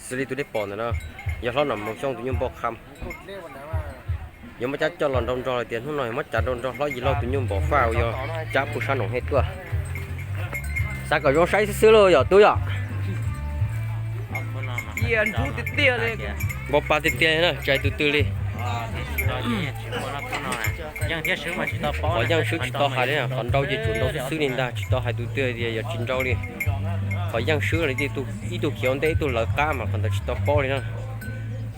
Xws li tus nej pom ntawm no yog hlob Nom Moos Xyooj tus nyuj npau qha. Yuav muab cab coj los nrau nrog hais tias hnub no yuav muab cab nrau nrog hlob Yim Lauj tus nyuj npau faj uas yog cab pug sab Noom Hej tuaj. Xav kom zoo saib xwb xwb lauj yom tub yom. Npau pa tiag tiag na, tsis hais tus twg li. Qhov yeej swb tsis tau hais li, qhov nrau ces tsuas nrau xwb xwb li ntag, tsis tau hais tus twg tias yog tsis nrau li. Qhov yeej swb li ib tug khiav ua ntej ib tug lawv qab mas qhov ntawd tsis tau paub li na.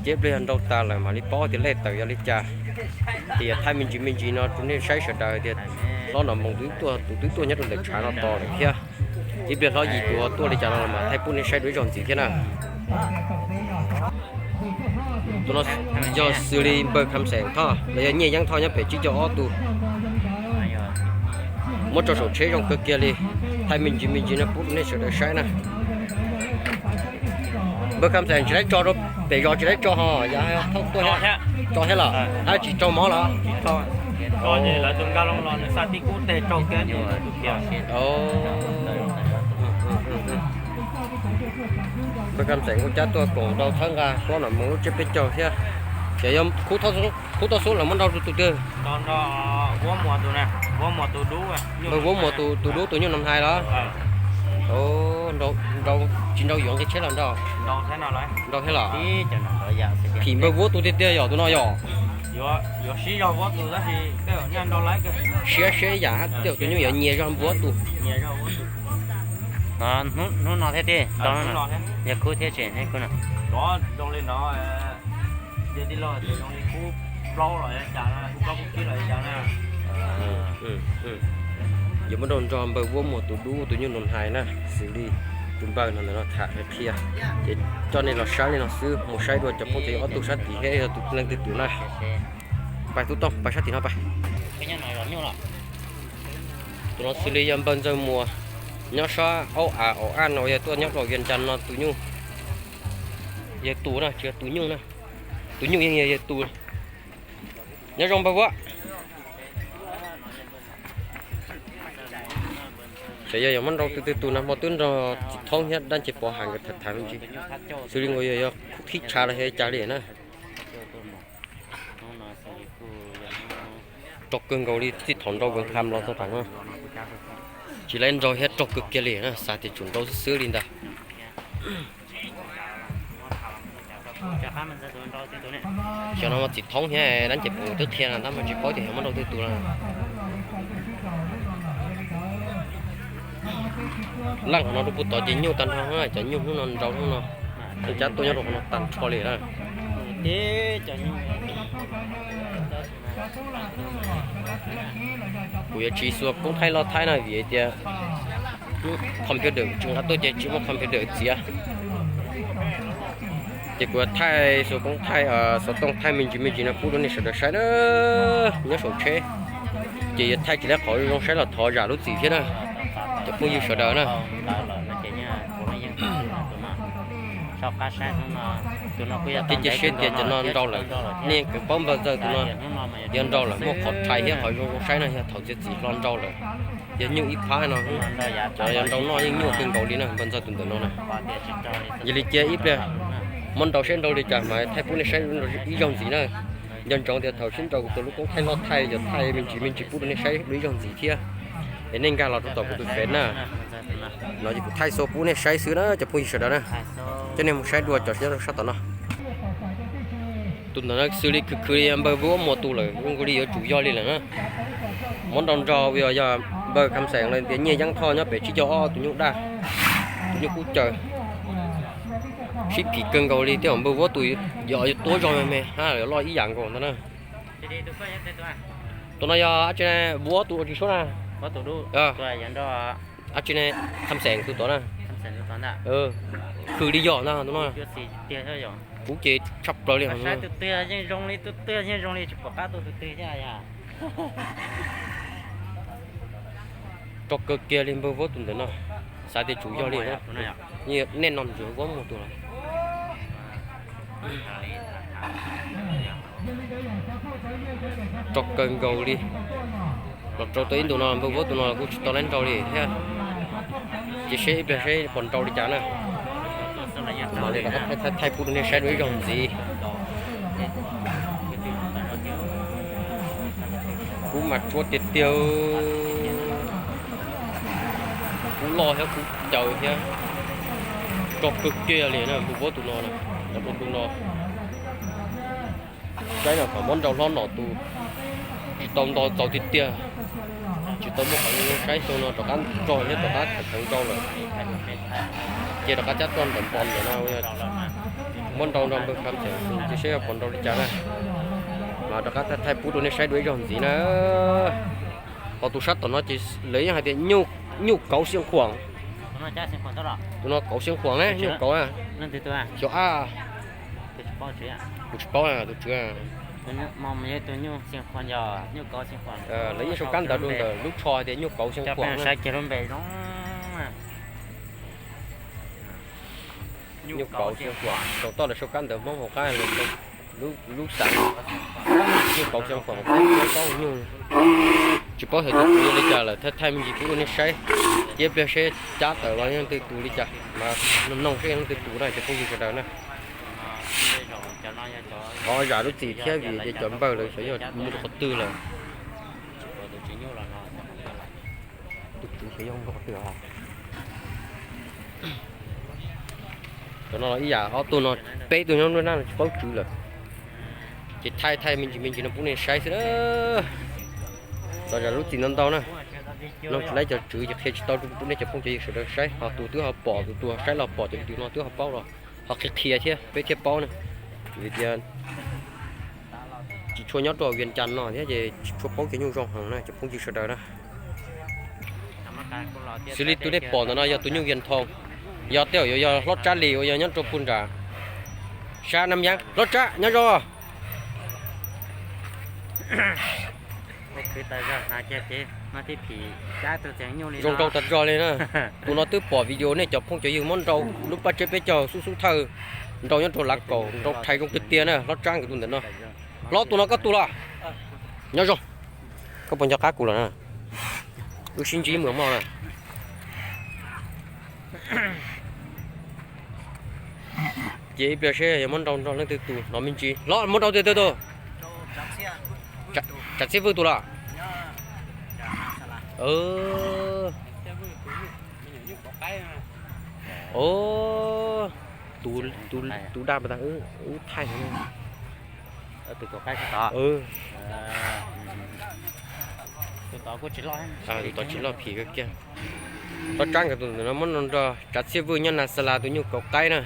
Ces pliag yog nrau tas lawm mam li paub tias lej tawm yog li cas. Ces yog thaij me ntsis me ntsis no rau nej saib sawv daws tias hlob Nom Moos tus twb tuaj nyob rau ntawm tshav no tos lawm thiab. Ib pliag hlob Yim tus tuaj li cas no los mas thaij pub nej saib dua ib zaug ntxiv thiab na. Tus no yog xws li npawg Kham Xeem Thoj los yog Nyiaj Yeeb Thoj nyob pem tsib caug ob tus. Muab tso saum tsheb zoo kawg kiag li. Thaij me ntsis me ntsis no pub rau nej sawv daws saib na. Npawg Kham Xeem tsis laib tso rau pem zos tsis laib tso ho yog thauj tuaj tso thiab los hab tsis rau mov los? Npawg Kham Xeem kuj cab tuaj koom nrau txhawb nqa hlob Nom Moos lub tsiab peb caug thiab. Ces yog khub toj xub los muab nrau rau tus twg? Npawg Vuab Muas tus dub tus nyuj Noom Hais los? Tsis nrau yuav nqi tsheb los nrau? Nrau thiab los? Phim npawg Vuab tus tiag tiag yom tus no yom? Siab siab ib yam hab tej zaum tus nyuj yuav nyias zog npawg Vuab tus. Hnub no thiab tij, yog khub thiab tseem khub no. Yuav muab nrau nrog npawg Vuab Muas tus dub tus nyuj Noom Hais na, xws li tus npawg no ntawm no tham qhia, ces coj nej los saib li no xwb, mus saib dua cov phooj ywg ob tug sab tid thiab yog tus leej twg tus na. Pais tub tooj pais sab tim no pais. Tus no xws li yog npawg Ntxawg Muas nyob sab Aub Av Aub Aj no yog tuaj nyob rau Vias Cas no tus nyuj, yawg tus na tsis yog tus nyuj na, tus nyuj yeej yog yawg tus. Nyob zoo npawg Vuab. Xyov yog yuav muab nrau twg twg tus no, hmo twb nrog Txiv Thoob thiab Dab Nce Pov Has nkawd tham tham me ntsis, xws li nkaus yog yog khub thib tshav los yog li cas li na. Rau kawg nkaus li txij thaum nrau Vees Kham los txog tav no, tsis laib nrau thiab rau kawg kiag li na, xav tias tsum nrau xwb xwb li ntag. Xyov no Txiv Thoob thiab Dab Nce Pov nkawd twb qhia no tab mas tsis paub tias yog muab nrau twg tus no. Laj qhov no rau puag tod ces nyuj tag nrho, cov nyuj hnub no nrau hnub no, cab tuaj nyob rau qhov no tag nrho li na. Kuv yuav tsis xuas koob thaij loj thaij na vim tias computer tsis nqa tuaj ces tsis muaj computer txiav. Ces kuv yuav thaij xuas koob thaij xov tooj thaij me ntsis me ntsis no pub rau nej sawv daws saib na. Nyob saum tsheb ces yuav thaij tsis tau qhov zoo saib los thov zam lub txim thiab na, cov phooj ywg sawv daws na. Cia cia siab tias cov no nrau lawm, nej yeej paub npawg Ntxawg tus no yog nrau lawm muaj qhov rhais thiab qhov zoo zoo saib no yog thaum txiav txim hlo nrau lawm. Yog nyuj ib phab no, cov yog nrau noj yeej nyuaj kawg nkaus li na npawg Ntxawg tus ntawm no na. Yog li cia ib pliag muab nrau saib nrau li cas mas thaij pub nej saib ib zaug ntxiv na. Nco ntsoov tias thaum sib nrau kuv tus lub koob thaij loj thaij yog thaij me ntsis me ntsis pub rau nej saib dua ib zaug ntxiv thiab. Es nej nkag los rau tom kuv tus fev na, no ces kuv thaij xua pub nej saib xwb na cov phooj ywg sawv daws na. Coj nej mus saib dua cov sab tom no. Tus ntawm no xws li khwv khwv li npawg Vuab Muas tus lawm, zoo nkaus li yuav tsum yog li lawm na. Muab nrau nrog uas yog npawg Kham Xeem lawv tias Nyiaj Yeeb Thoj nyob pem tsib caug ob tus nyuj daj, tus nyuj kub caws. Sib phim kawg nkaus li tej zaum npawg Vuab tus yog yuav tuab zog me me hab loj ib yam nkaus ntag na. Tus no yog ab tsi ne, Vuab tus ua tsis suab na. Ab tsi ne, Kham Xeem tus tod na. Khwv li yog ntag tus no. Kuv ces tshaj plaws li. Rau kawg kiag li npawg Vuab tus ntawm no, xav tias tsum yog li na. Nej no ntsuav Vuab Muas tus lawm. Rau kawg nkaus li. Los rau tau ib ntus no npawg Vuab tus no kuj tsis tau laib nrau li thiab. Cia seb ib pliag seb puas nrau li cas na. Mam li rov qab thaij thaij pub rau nej saib dua ib zaug ntxiv. Kub mas tsuab tiag tiag. Kub loj thiab kub caws thiab. Rog kawg kiag li na, ntu puab tus no, ntu no. Saib no, thaum muab nrau hlob no tus tsis tau nto txaus tiag tiag, tsis tau muaj qhov zoo saib xyoo no rov qab rog thiab rov qab khaws khaws nrau lawm. Ces rov qab cab tuaj ntawm npos ntawm no, muab nrau nrau npawg Kham ces saib yog puas nrau li cas na. Mas rov qab thaij pub rau nej saib dua ib zaug ntxiv na. Ho tus sab tom no ces lawv yeej hais tias nyuj kauv Xia Khuam. Tus no kauv Xia Khuam ne, nyuj kauv. Xyov a, kuv tsis paub tus tswv. Lawv yeej sau kab ntawv rau ntawm lub tsho hais tias nyuj kauv Xia Khuam. Nyuj kauv Xia Khuam, saum toj lawv sau kab ntawv Hmoob hauv qab, lub xav nyuj kauv Xia Khuam, paub nyuj. Tsis paub thaum tus tswv yog li cas lawm, thaij thaij me ntsis pub rau nej saib. Cia pliag seb cab tawm los yog leej twg tus li cas mas noog seb yog leej twg tus na cov phooj ywg sawv daws na. Qhov zam lub txim thiab vim tias cov npawg lawv xyov yog mus rau qhov twg lawm. Tus tswv xyov yog mus rau qhov twg. Cov no los ib yam, ob tug no, peb tug nyob nruab nrab no tsis paub tswv lawm. Ces thaij thaij me ntsis me ntsis no pub nej saib xwb na. Txawm zam lub txim ntau ntau na. Noog tsis laib cov tswv ces qhia tsis tau rau nej cov phooj cov ywg sawv daws saib, ho tus twb ho pom, tus tus saib los pom, cov tus no twb ho paub los ho qhia qhia thiab peb thiaj paub na. Vim tias tsis tshua nyob rau Vias Cas no thiab ces tsis tshua paub cov nyuj zoo heev na cov phooj ywg sawv daws na. Xws li tus nej pom ntawm no yog tus nyuj Vias Thoo, yog tej zaum yuav yog hlob Tsab Lis uas yog nyob rau puag nram sab Nab Yaab. Hlob Tsab nyob zoo. Zoo nraug tag zog li na. Tus no twb pom video nej cov phooj cov ywg muab nrau lub paj tseb peb caug xub xub thawj, nrau nyob rau Lav Kaum, nrau rhais zoo tiag tiag na. Hlob Tsab nkawd tus ntawm no. Hlob, tus no koj tus los? Nyob zoo. Koj puas nco qab kuv los na? Wb sib ntsib mus mog na. Ces ib pliag seb yog muab nrau nrog leej twg tus no me ntsis. Hlob, muab nrau twg twg tus? Tsav Txhiaj Vwj tus los? Tus daj pas tas wb thaij. Tus tod tsis loj phim kawg kiag. Hlob Tsab nkawd tus ntawm no muab nrau nrog Tsav Txhiaj Vwj nyob Nas Xas Las tus nyuj kauv qaib na.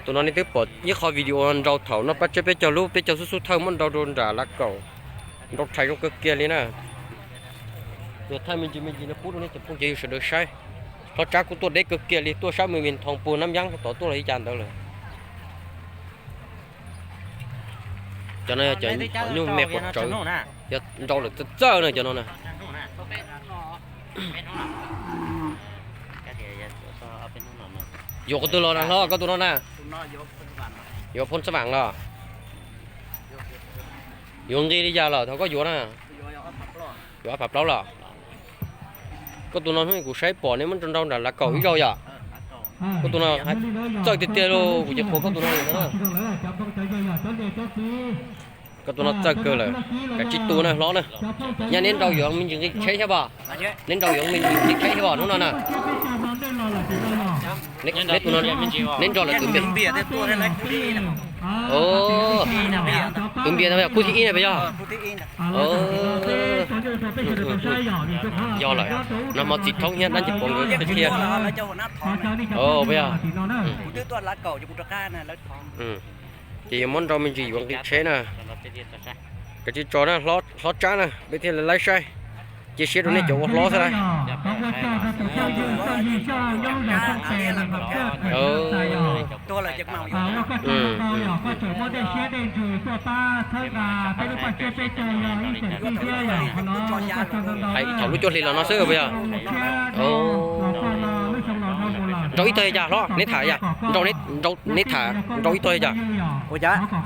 Tus no nej twb pom ib qho video nrau thaum no paj tseb peb caug lub peb caug xub xub thawj muab nrau rau nram Lav Kaum, nrau rhais zoo kawg kiag li na. Thaij me ntsis me ntsis no pub rau nej cov phooj cov ywg sawv daws saib. Hlob Tsab kuj tuaj deb kawg kiag li, tuaj sab me Vias Thoos puag Nab Yaab tod tuaj los ib cas ntawd lawm. Cov no yog cov nyuj me quav tsawv, yog nrau lawm txawj txawj na cov no na. Yuav qhov twg los na hlob, koj tus no na? Yuav Phoo Xab Vam los? Yuav nqi li cas los thaum koj yuav na? Yuav ob phav plaub los? Koj tus no hnub kuv saib pom nej muab nrau nrau nram Lav Kaum ib zaug yom. Koj tus no txawj tiag tiag lauj, kuv ces qhuas koj tus no na. Koj tus no txawj kawg lawm, kav tsij tu na hlob na. Nyaj neb nrau yuav me ntsis nqi tsheb thiab pom? Neb nrau yuav me ntsis nqi tsheb thiab pom hnub no na? Neb tus no neb nrau lawm tus npe? Tus npe no yog khub thib ib na puas yog? Yog lawm, nag hmo txiv thoob thiab dab ntsis pom nkawd qhia. Puas yog? Ces yuav muab nrau me ntsis yuav nqi tsheb na. Kav tsij tso na, hlob Tsab na, peb thiaj li laib saib. Cia siab rau nej cov ua hlob xwb na. Hais thaum lub cuaj hlis los no xwb puas yog? Nrau ib tog li cas hlob, neb tham li cas? Nrau, neb tham nrau ib tog li cas?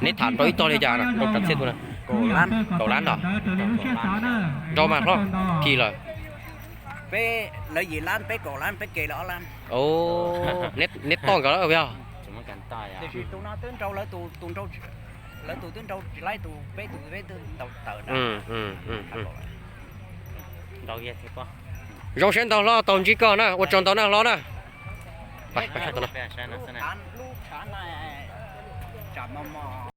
Neb tham nrau ib tog li cas na, nrau Tsav Txhiaj tus na? Kaum lab los? Nrau mas hlob, phim lawm. Peb lawv yim lab, peb kaum lab, peb ke lawv ob lab. Neb toj nkawd lawm yog? Tiam sis tus no twb nrau lawv tus, lawv tus twb nrau tsis laib tus, peb tus peb twb ntaus tawm na. Zoo siab ntau hlob, tau ntsib koj na, ua tsaug ntau na hlob na. Lub tshav no tsam mos mos.